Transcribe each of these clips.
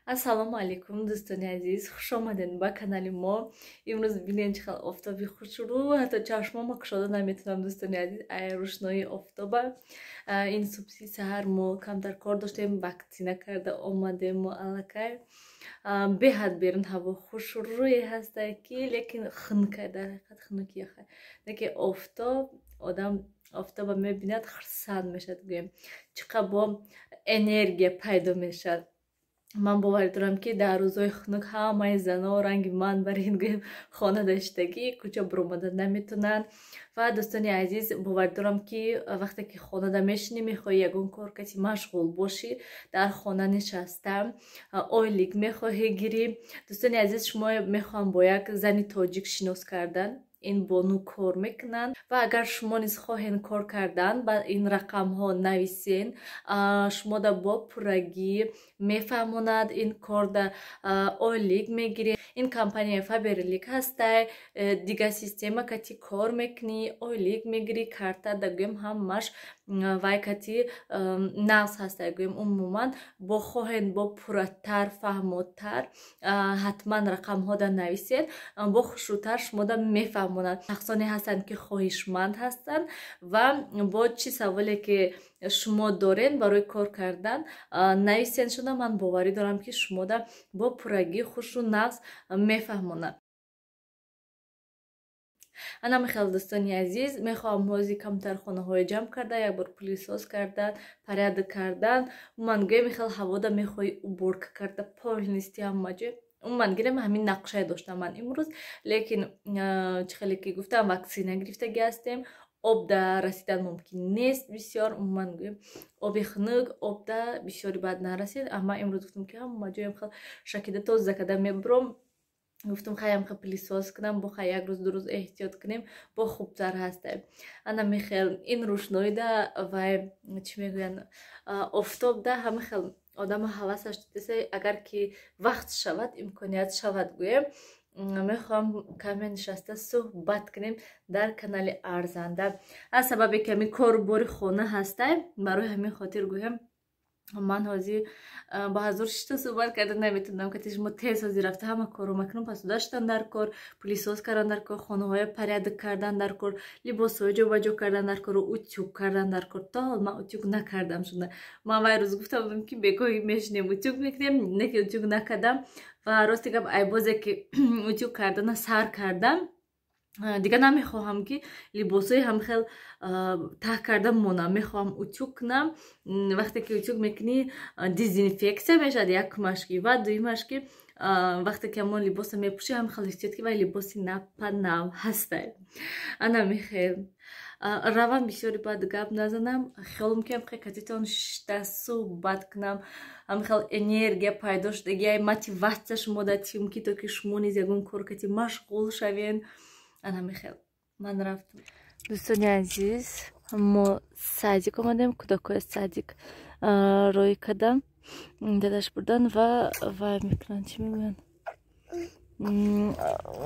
Ассалому алайкум, дӯстони азиз, хуш омадед ба канали мо. Имрӯз бинед, чӣ хел офтоби хушрӯ, ҳатто чашмома кушода наметавонам, дӯстони азиз, ай рӯшноии офтоба. Ин субҳи саҳар мо камтар кор доштем, ваксина карда омадем мо аллакай. Беҳад берун ҳаво хушрӯе ҳаста, ки лекин хунука, дар ҳақиқат хунуки яха. Лекин офтоб, одам офтоба мебинад, хурсанд мешавад, гӯем, чӣ қадр бо энергия пайдо мешавад. Ман боварӣ дорам, ки дар рӯзҳои хунук ҳамаи зано ранги ман бар ин, гӯем, хона доштагӣ, кӯча буромада наметавонанд. Ва, дӯстони азиз, боварӣ дорам, ки вақте ки хонада мешинӣ, мехоҳӣ ягон кор каси машғул бошӣ, дар хона нишаста ойлик мехоҳӣ гирӣ. Дӯстони азиз, шумо мехоҳам бо як зани тоҷик шинос кардан. Ин бону кор мекунанд ва агар шумо низ хоҳед кор кардан, ба ин рақамҳо нависен, шумода бо пуррагӣ мефаҳмонад. Ин корда ойлик мегиред. Ин компанияи Фаберлик ҳастай, дигар система кати кор мекунӣ, ойлик мегирӣ, карта да, гӯем, ҳамаш вай кати нағз ҳастай, гӯем. Умуман, бо хоҳед бо пурратар, фаҳмотар, ҳатман рақамҳода нависед, бо хушрӯтар шумода мефаҳмонад. Шахсоне ҳастанд, ки хоҳишманд ҳастанд ва бо чӣ саволе ки шумо доред барои кор кардан, нависен шуда, ман боварӣ дорам, ки шумода бо пуррагӣ, хушу нағз мефаҳмонад. Ана михел, дӯстони азиз, мехоҳам ҳозир камтар хонаҳои ҷамъ карда, якбор пылесос кардан, порядок кардан. Умуман, гӯем, михел ҳавода мехоҳӣ уборка карда полностью ҳама ҷой. Умуман, гирем, ҳамин нақшае доштам ман имрӯз, лекин чӣ хеле ки гуфтам, ваксина гирифтагӣ ҳастем, об да расидан мумкин нест бисёр. Умуман, гӯем, оби хунук обда бисёри баъд нарасид. Амма имрӯз гуфтам, ки ҳама ҷоям хел шакида тоза карда мебуром. Гуфтам, хаям хел пылесос кунам, бо хай як рӯз, 2 рӯз эҳтиёт кунем, бо хубтар ҳаста. Ана михел ин рӯшноида вай, чӣ мегӯянд, офтобда ҳама хел одама ҳавасаш дидеса. Агар ки вақт шавад, имконият шавад, гӯем, мехоҳам каме нишаста суҳбат кунем дар канали арзанда. Аз сабабе ки ҳамин кору бори хона ҳастай, барои ҳамин хотир, гӯем, ман ҳозир ба ҳазор шишта суҳбат карда наметавонам кати шумо. Тез ҳозир рафта ҳама корро макунам, пасуда шудан дар кор, пылесос кардан дар кор, хонаҳоя порядок кардан дар кор, либосҳои ҷобаҷо кардан дар кору утюг кардан дар кор. То ҳол ман утюг накардам шуда. Ман вай рӯз гуфта будам, ки бегоҳӣ мешинем, утюг мекунем, не ки утюг накардам. Ва рости гап, айбозе ки утюг кардана сар кардам, дигар намехоҳам, ки либосҳои ҳамхел таҳ карда монам, мехоҳам утюг кунам. Вақте ки утюг мекунӣ, дезинфексия мешавад якумаш ки, ва дуюмаш ки, вақте ки ҳамон либоса мепӯшӣ, ҳамхел ҳиссиёт, ки вай либоси напа нав ҳастай. Ана мехел равам, бисёри баъд гап назанам. Хиёлам ки ҳамхел катитон шишта суҳбат кунам, ҳамхел энергия пайдо шудагиай, мотиватсия шумо датим, ки то ки шумо низ ягон кор кати машғул шавен. Ана михел, ман рафтам. Дӯстони азиз, мо садик омадем, кӯдакҳои садик рӯй кардам, дадаш бурдан ва вай мекунанд, чӣ мегӯянд,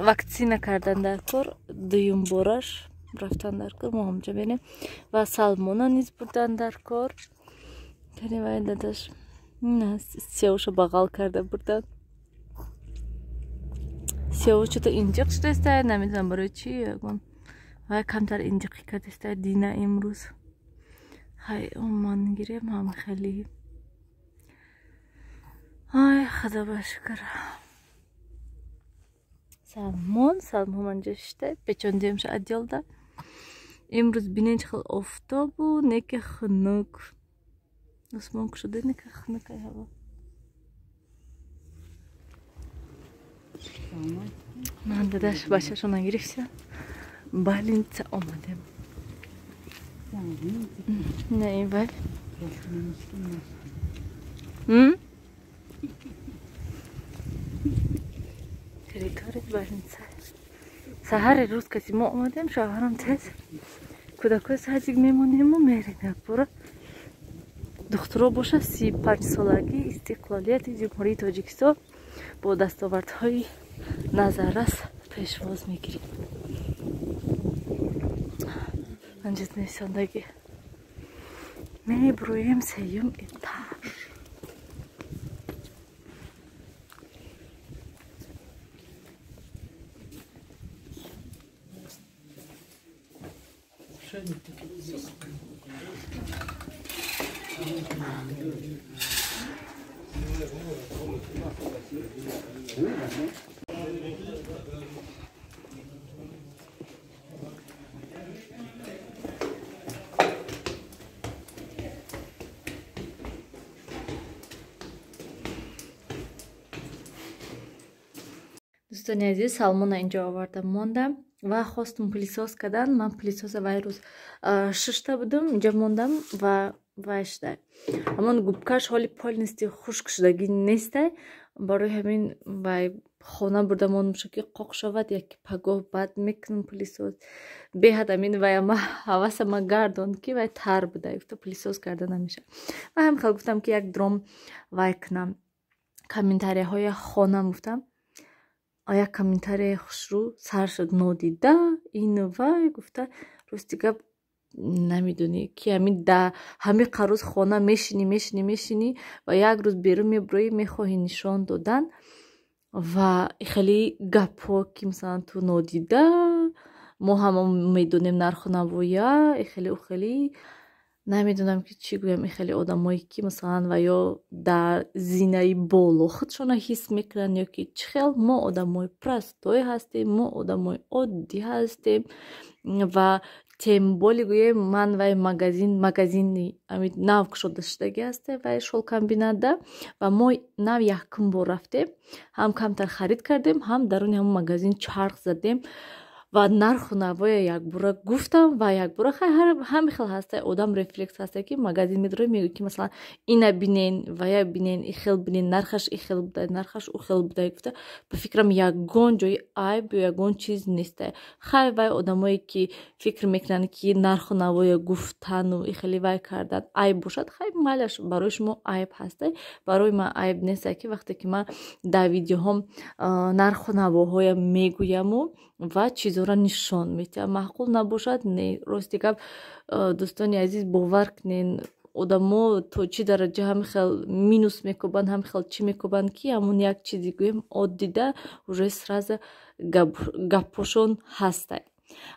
ваксина кардан дар кор, дуюм бораш рафтан дар кор. Мо ҳамҷа мерем ва Салмона низ бурдан дар кор. Кани вай дадаш сеуша бағал карда бурдан. Сеу чото инҷиқ шудааста, намедонам барои чӣ, ягон вай камтар инҷиқӣ кардааста дина имрӯз. Ҳай, ман гирем ҳам хеле. Ай, худо ба шукр. Салмон, Салмон анҷа шишта, печондиамша отделда. Имрӯз бинен, чӣ хел офтобу, неки хунук. Осмон кушода, неки хунукай ҳаво. Ман дадаш бачашона гирифта больница омадем. Не, вай. Территория больница. Саҳари рӯз каси мо омадем, шавҳарам тез кӯдакҳои садик мемонему мерем якбора. Духтуро боша, 35-солагии истиқлолияти Ҷумҳурии Тоҷикистон бо дастовардҳои назаррас пешвоз мегирем. Анҷиз нависондагӣ. Мебурӯем сеюм этаж. Дӯстони азиз, салмона инҷо оварда мондам ва хостум пылесос кардан. Ман пылесоса вай рӯз шишта будам, инҷо мондам ва вай шуда. Ҳамон губкаш ҳоли полностью хушк шудагӣ нестай. Барои ҳамин вай хона бурда мондам, ки қоқ шавад, яки пагоҳ баъд мекунам пылесос. Беҳад ҳамин вай ама ҳавасама гардонд, ки вай тар буда, гуфта пылесос карда намешавад. Ва ҳам хел гуфтам, ки як дром вай кунам. Комментарияҳоя хонам гуфтам. Як комментарияи хушрӯ сар шуд: нодида ину вай гуфта. Рости гап, намедонӣ, ки ҳамин да ҳамин қарӯз хона мешинӣ, мешинӣ, мешинӣ ва як рӯз берун мебуроӣ, мехоҳӣ нишон додан ва хеле гапҳо, ки масалан ту нодида, мо ҳама медонем нарху навоя, хеле хеле намедонам, ки чӣ гӯям. Хеле одамое, ки масалан ва ё дар зинаи боло худшона ҳис мекунанд ё ки чӣ хел. Мо одамои простой ҳастем, мо одамои оддӣ ҳастем ва тем более гӯем, ман вай магазин, магазини нав кушода шудагӣ ҳаста, вай шолкомбинатда, ва мо нав якум бор рафтем, ҳам камтар харид кардем, ҳам даруни ҳамон магазин чарх задем ва нарху навоя якбора гуфтам ва якбора ҳами хел ҳаста, одам рефлекс ҳаста, ки магазин медрои, мегӯй, ки масалан ина бинен, вая бинен, и хел бинен, нархаш и хел буда, нархаш у хел буда гуфта. Ба фикрам, ягон ҷои айб ё ягон чиз неста. Хай, вай одамое, ки фикр мекунанд, ки нарху навоя гуфтану и хеле вай кардан айб бошад, хай, майлаш, барои шумо айб ҳаста, барои ман айб неста, ки вақте ки ман дар видеоҳом нарху навоҳоя мегӯяму ва чизҳоро нишон медиҳам. Маъқул набошад, не. Рости гап, дӯстони азиз, бовар кунен, одамо то чӣ дараҷа ҳами хел минус мекӯбанд, ҳами хел чӣ мекӯбанд, ки ҳамон як чизи гӯем оддида уже сразу гаппошон ҳастай.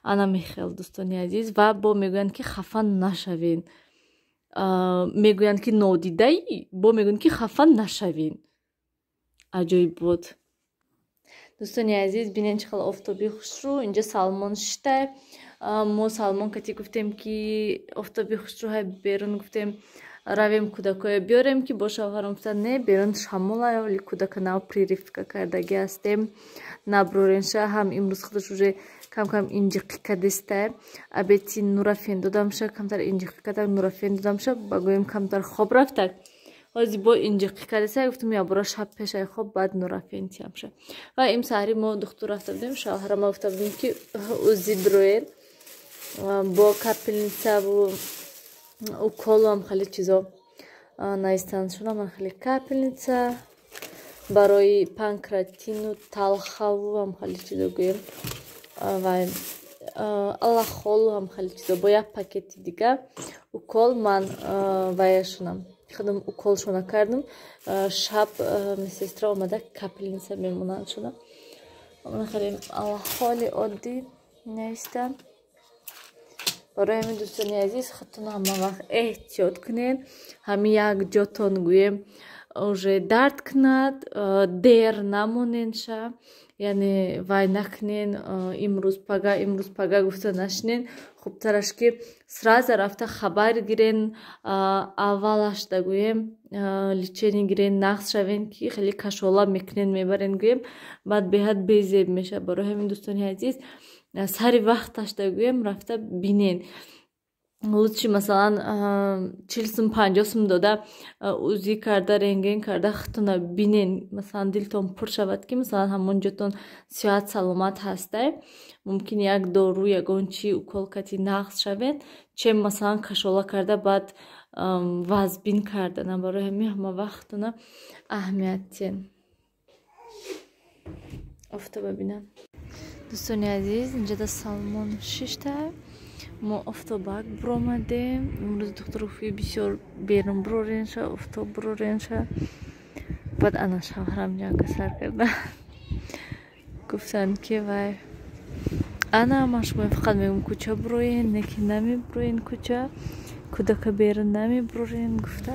Ана мехел, дӯстони азиз. Ва бо мегӯянд, ки хафа нашавен, мегӯянд, ки нодидаи, бо мегӯянд, ки хафа нашавен. Аҷоиб буд. Дӯстони азиз, бинен, чӣ хел офтоби хушрӯ. Инҷа Салмон шитай. Мо Салмон кати гуфтем, ки офтоби хушрӯ, ҳай берун гуфтем, равем, кӯдакоя биёрем, ки бо шавҳарам гуфтан, не, берун шамола, вале кӯдака нав прививка кардагӣ ҳастем, наброренша. Ҳам имрӯз худаш уже кам-кам инҷиқӣ кадистай. Абети нурафен додамша, камтар инҷиқӣ када, нурафен додамша, ба гӯем камтар хоб рафтак. Ҳозир бо инҷиқӣ кадиса, гуфтам, ябора шаб пешай хоб баъд нурафен тиямша. Ва им саҳри мо духтур рафта будем, шавҳарама гуфта будем, ки УЗИ бироен, бо капельницаву уколуам хеле чизо наистаншона. Ман хеле капельница барои панкреатину, талхаву ҳам хеле чизо гӯем, ва аллахолу ҳам хеле чизо, бо як пакети дига укол. Ман ваяшонам худам уколшона кардам, шаб медсестра омада капельница мемонанд шуда. Хеле аллахоли оддӣ неста. Барои ҳамин, дӯстони азиз, худтон ҳама вақт эҳтиёт кунед. Ҳамин як ҷотон гӯем уже дард кунад, дер намоненша, яъне вай накунен, имрӯз пага, имрӯз пага гуфта нашинен. Хубтараш, ки сразу рафта хабар гирен, аввалашда гӯем лечение гирен, нағз шавен, ки хеле кашола мекунен, мебарен гӯем, баъд беҳад безеб мешавад. Барои ҳамин, дӯстони азиз, сари вақташда гӯем рафта бинен. Лучше масалан 40 сум, 50 сум дода, УЗИ карда, рентген карда, худтона бинен, масалан дилтон пур шавад, ки масалан ҳамон ҷотон сиҳат саломат ҳастай, мумкин як дору, ягон чи, укол кати нағз шавед, чем масалан кашола карда, баъд вазбин кардана. Барои ҳамин ҳама вақтона аҳамият тиҳен. Офтоба бинам. Дӯстони азиз, инҷода Салмон шишта, мо офтобак буромадем. Имрӯз духтур гуфт, бисёр берун буроренша, офтоб буроренша. Баъд ана шавҳарам ҷанга сар карда, гуфтанд, ки вай Ана ман шумо фақат мегӯм, кӯча буроен, не ки намебуроен кӯча, кӯдака берун намебурорен гуфта.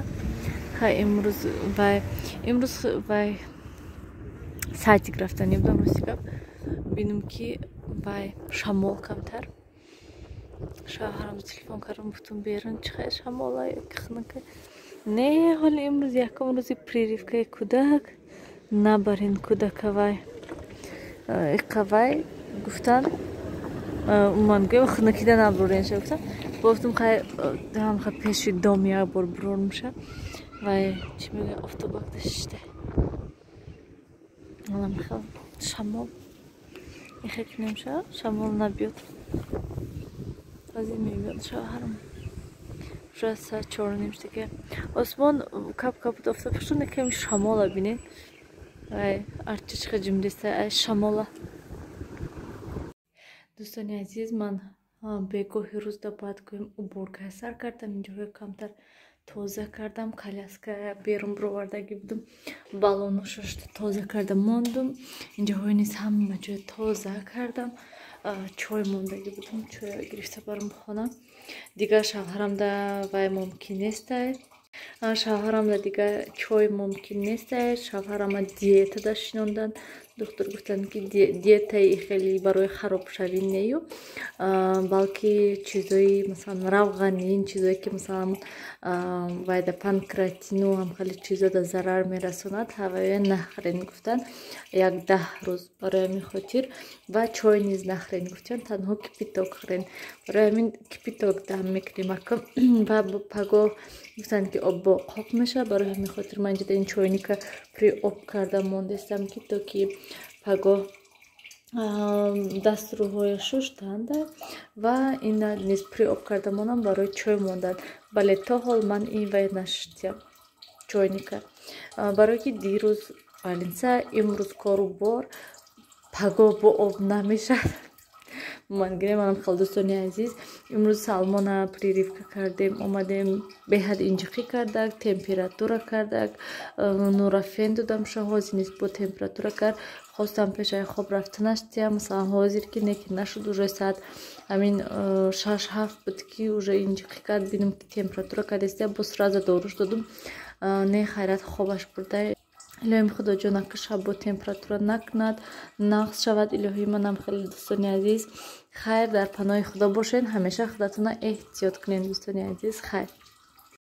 Хай, имрӯз вай, имрӯз вай садик рафтанӣ будам. Рости гап, бинум ки вай шамол камтар. Шавҳарам телефон кардам, гуфтум, берун чӣ хай шамола хунука. Не, ҳоли имрӯз якум рӯзи прививкаи кӯдак, набарин кӯдака вай иқавай гуфтан. Ман гӯям, хунукида набуренша гуфтам. Гуфтум, хай ҳамха пеши дом як бор бурормша. Вай чӣ мегӯя, офтобакда шишта аламхел шамол ихе кунемша, шамол набиёд. Ҳозир мебиёд шавҳарам, уже соат 4:30 шудага. Осмон кап кап офтоб шуд, ками шамола бинед. Вай арча чиха ҷимдеста ай шамола. Дӯстони азиз, ман бегоҳи рӯзда бояд гӯем, уборка сар кардам. Инҷоҳои камтар тоза кардам, коляска берун бировардагӣ будум, баллоно шушта тоза карда мондум. Инҷоҳои низ ҳама ҷоя тоза кардам. Чой мондагӣ будум, чой гирифта барам хона. Дигар шавҳарамда вай мумкин нестай, шавҳарамда дигар чой мумкин нестай. Шавҳарама диетада шинондан. Духтур гуфтанд, ки диетаи хеле барои харобшавӣ нею, балки чизои, масалан, равғанин, чизое ки, масалан, вайда панкреатину ҳам хеле чизода зарар мерасонад, ҳавая нахӯрен гуфтанд як 10 рӯз. Барои ҳамин хотир ва чой низ нахӯрен гуфтанд, танҳо кипяток хӯрен. Барои ҳамин кипяток дам мекунем ака. Ва пагоҳ гуфтанд, ки об бо қоқ мешавад. Барои ҳамин хотир ман инҷода ин чойника пури об карда мондестам, ки то ки пагоҳ дасту рӯҳоя шуштанд. Ва ина низ пури об карда монам барои чой мондан. Бале, то ҳол ман ин вай нашуштиям чойника, барое ки дирӯз больница, имрӯз кору бор, пагоҳ бо об намешавад. Ман гирем манам хел. Дӯстони азиз, имрӯз Салмона прививка кардем, омадем, беҳад инҷиқӣ кардак, температура кардак, нурофен додам. Ҳозир низ бо температура кард. Хостам пешаи хоб рафтанаш тиям, масалан, ҳозир ки не, ки нашуд. Уже соат ҳамин 6-7 буд, ки уже инҷиқӣ кард. Бинам, ки температура кардеста, бо сразу доруш додум. Не, хайрат, хобаш бурда. Илоҳим, Худоҷон, ака шаб бо температура накунад, нағз шавад, илоҳӣ. Манам хеле. Дӯстони азиз, хайр, дар паноҳи Худо бошед, ҳамеша худатона эҳтиёт кунед, дӯстони азиз, хайр.